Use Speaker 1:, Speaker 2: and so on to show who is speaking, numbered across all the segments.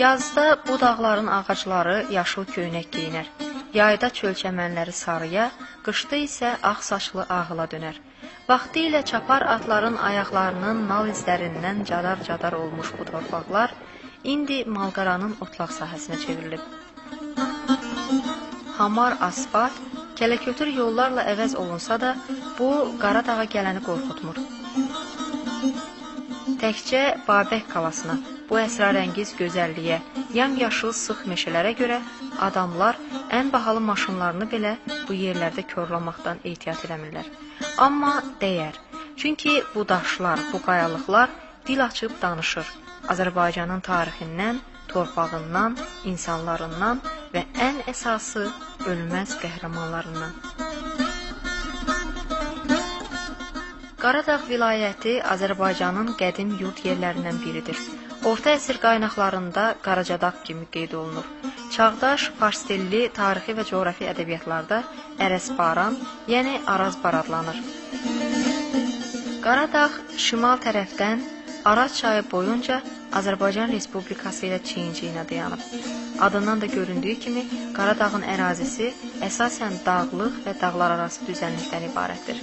Speaker 1: Yazda bu dağların ağacları yaşıl köynək geyinər. Yayda çöl çəmənləri sarıya, qışda isə ağ saçlı ağıla dönər. Vaxtilə çapar atların ayaqlarının nal izlərindən cadar-cadar olmuş bu torpaqlar indi malqaranın otlaq sahəsinə çevrilib. Hamar asfalt, kələkötür yollarla əvəz olunsa da, bu Qaradağa gələni qorxutmur. Təkcə Babək qalasına, bu əsrarəngiz gözəlliyə, yamyaşıl sıx meşələrə görə adamlar ən bahalı maşınlarını belə bu yerlərdə korlamaqdan ehtiyat eləmirlər. Amma dəyər. Çünki bu daşlar, bu qayalıqlar dil açıb danışır. Azərbaycanın tarixindən, torpağından, insanlarından və ən əsası ölməz qəhrəmanlarından. Qaradağ vilayəti Azərbaycanın qədim yurd yerlərindən biridir. Orta əsr qaynaqlarında Qaracadağ kimi qeyd olunur. Çağdaş fars dilli tarixi və coğrafi ədəbiyyatlarda Ərəsbaran, yəni Arazbar adlanır. Qaradağ şimal tərəfdən Araz çayı boyunca Azərbaycan Respublikası ilə çiyin-çiyinə dayanıb. Adından da göründüyü kimi Qaradağın ərazisi əsasən dağlıq və dağlararası düzənlikdən ibarətdir.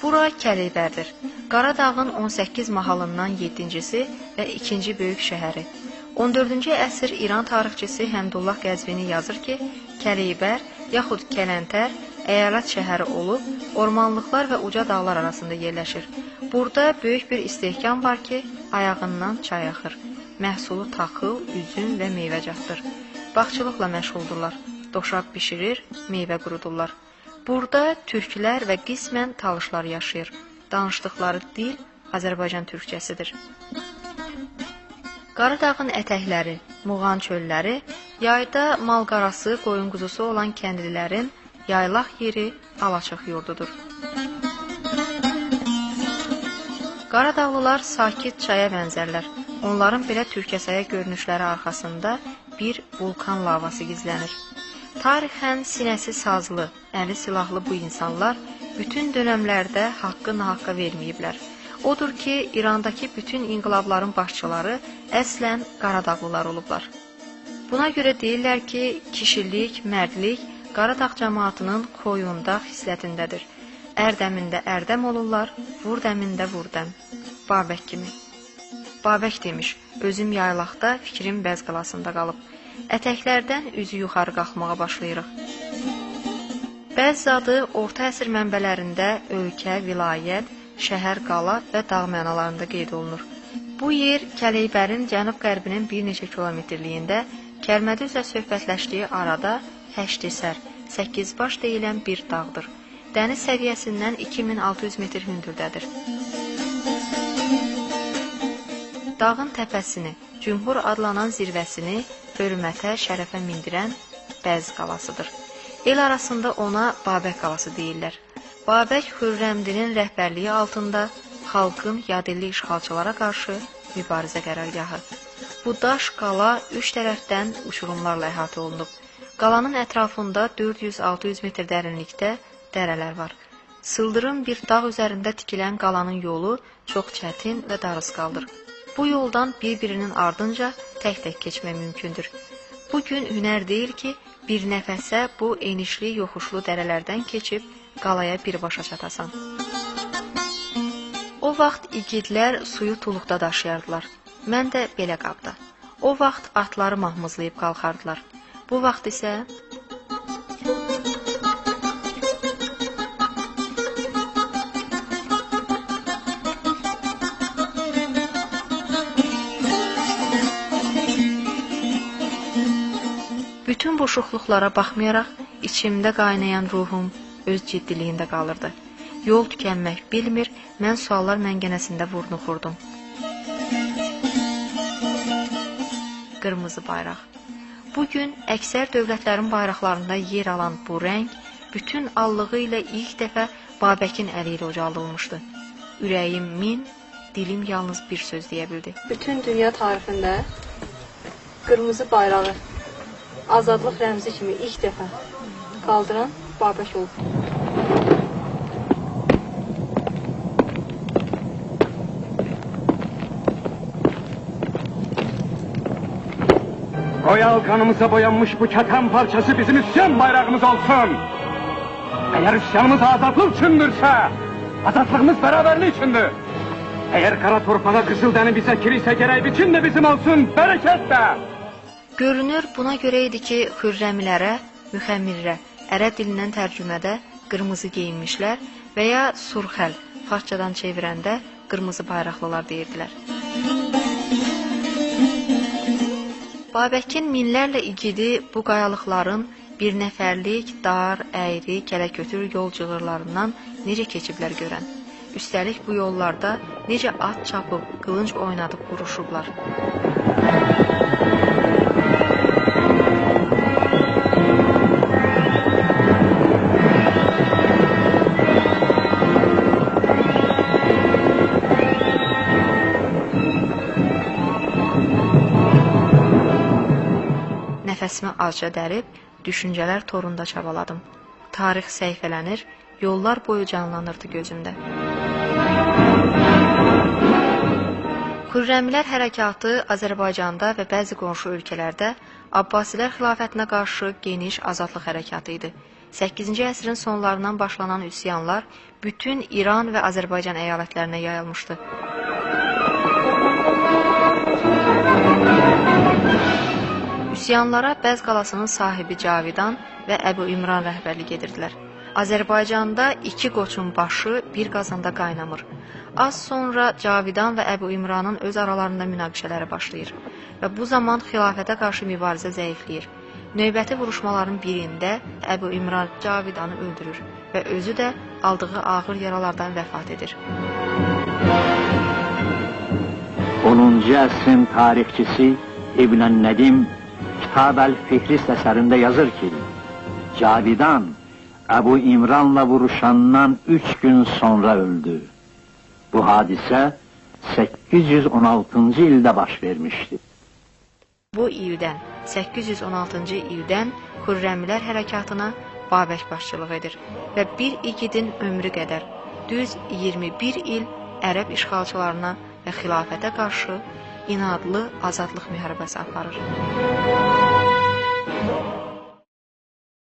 Speaker 1: Bura Kəlibərdir. Qaradağın 18 mahalından 7-cisi və 2-ci böyük şəhəri. 14-cü əsr İran tarixçisi Həmdullah Qəzvini yazır ki, Kəlibər yaxud Kələntər əyalət şəhəri olub, ormanlıqlar və uca dağlar arasında yerləşir. Burada böyük bir istehkam var ki, ayağından çay axır. Məhsulu taxıl, üzüm və meyvəcatdır. Bağçılıqla məşğuldurlar. Doşab bişirir, meyvə qurudurlar. Burada türklər və qismən talışlar yaşayır. Danışdıqları dil Azərbaycan türkçəsidir. Qaradağın ətəkləri, Muğan çölləri, yayda malqarası, qoyun quzusu olan kəndlilərin yaylaq yeri alaçıq yurdudur. Qaradağlılar sakit çaya bənzərlər. Onların belə türkəsaya görünüşləri arxasında bir vulkan lavası gizlənir. Tarixən sinəsi sazlı, əli silahlı bu insanlar bütün dönəmlərdə haqqı nahaqqa verməyiblər. Odur ki, İrandakı bütün inqilabların başçıları əslən Qaradağlılar olublar. Buna görə deyirlər ki, kişilik, mərdlik Qaradağ cəmaatının xoyunda, xislətindədir. Ərdəmində ərdəm olurlar, vurdəmində vurdəm. Babək kimi. Babək demiş, özüm yaylaqda, fikrim Bəz qalasında qalıb. Ətəklərdən üzü yuxarı qalxmağa başlayırıq. Bəz adı orta əsr mənbələrində ölkə, vilayət, şəhər, qala və dağ mənalarında qeyd olunur. Bu yer Kəleybərin cənub-qərbinin bir neçə kilometrliyində Kəlmədüzlə söhbətləşdiyi arada Həştisər, Səkkizbaş deyilən bir dağdır. Dəniz səviyyəsindən 2600 metr hündürdədir. Dağın təpəsini, Cümhur adlanan zirvəsini hörmətə, şərəfə mindirən Bəz qalasıdır. El arasında ona Babək qalası deyirlər. Babək Xürrəmdinin rəhbərliyi altında xalqın yadelli işğalçılara qarşı mübarizə qərargahı. Bu daş qala üç tərəfdən uçurumlarla əhatə olunub. Qalanın ətrafında 400-600 metr dərinlikdə dərələr var. Sıldırım bir dağ üzərində tikilən qalanın yolu çox çətin və darısqaldır. Bu yoldan bir-birinin ardınca tək-tək keçmək mümkündür. Bu gün hünər deyil ki, bir nəfəsə bu enişli, yoxuşlu dərələrdən keçib qalaya birbaşa çatasan. O vaxt igidlər suyu tuluqda daşıyardılar. Mən də belə qabda. O vaxt atları mahmızlayıb qalxardılar. Bu vaxt isə bütün bu şuxluqlara baxmayaraq içimdə qaynayan ruhum öz ciddiliyində qalırdı. Yol tükənmək bilmir, mən suallar məngənəsində vurnuxurdum. Qırmızı bayraq. Bugün əksər dövlətlərin bayraqlarında yer alan bu rəng bütün allığı ilə ilk dəfə Babəkin əli ilə ucaldılmışdı. Ürəyim min, dilim yalnız bir söz deyə bildi.
Speaker 2: Bütün dünya tarixində qırmızı bayrağı azadlıq rəmzi kimi ilk dəfə qaldıran Babək olub.
Speaker 3: Royal kanımıza boyanmış bu keten parçası bizim üsyan bayrağımız olsun. Eğer üsyanımız azadlık içindirse, azadlığımız beraberlik içindir. Eğer kara torpağa kızıl dəni bizə kirirsə gerək bütün de bizim olsun, bereket de.
Speaker 1: Görünür buna görə idi ki, Xürrəmilərə, müxəmmirrə, ərəb dilindən tərcümədə qırmızı geyinmişlər və ya surxəl, farsçadan çevirəndə qırmızı bayraqlılar deyirdilər. Babəkin minlərlə igidi bu qayalıqların bir nəfərlik, dar, əyri, kələkötür yol cığırlarından necə keçiblər görən. Üstəlik bu yollarda necə at çapıb, qılınc oynadıb vuruşublar. Nəfəsimi azca dərib, düşüncələr torunda çabaladım. Tarix səhifələnir, yollar boyu canlanırdı gözümdə. Xürrəmilər hərəkatı Azərbaycanda və bəzi qonşu ölkələrdə Abbasilər xilafətinə qarşı geniş azadlıq hərəkatı idi. 8-ci əsrin sonlarından başlanan üsyanlar bütün İran və Azərbaycan əyalətlərinə yayılmışdı. Üsyanlara Bəz qalasının sahibi Cavidan və Əbu İmran rəhbərlik edirdilər. Azərbaycanda iki qoçun başı bir qazanda qaynamır. Az sonra Cavidan və Əbu İmranın öz aralarında münaqişələri başlayır və bu zaman xilafətə qarşı mübarizə zəifləyir. Növbəti vuruşmaların birində Əbu İmran Cavidanı öldürür və özü də aldığı ağır yaralardan vəfat edir.
Speaker 4: 10-cu əsrin tarixçisi İbn Nədim Kitab əl-Fihrist əsərində yazır ki, Cavidan Əbu İmranla vuruşandan 3 gün sonra öldü. Bu hadisə 816-cı ildə baş vermişdi.
Speaker 1: Bu ildən, 816-cı ildən Xürrəmilər hərəkatına Babək başçılıq edir və bir igidin ömrü qədər, düz 21 il ərəb işğalçılarına və xilafətə qarşı inadlı azadlıq müharibəsi aparır.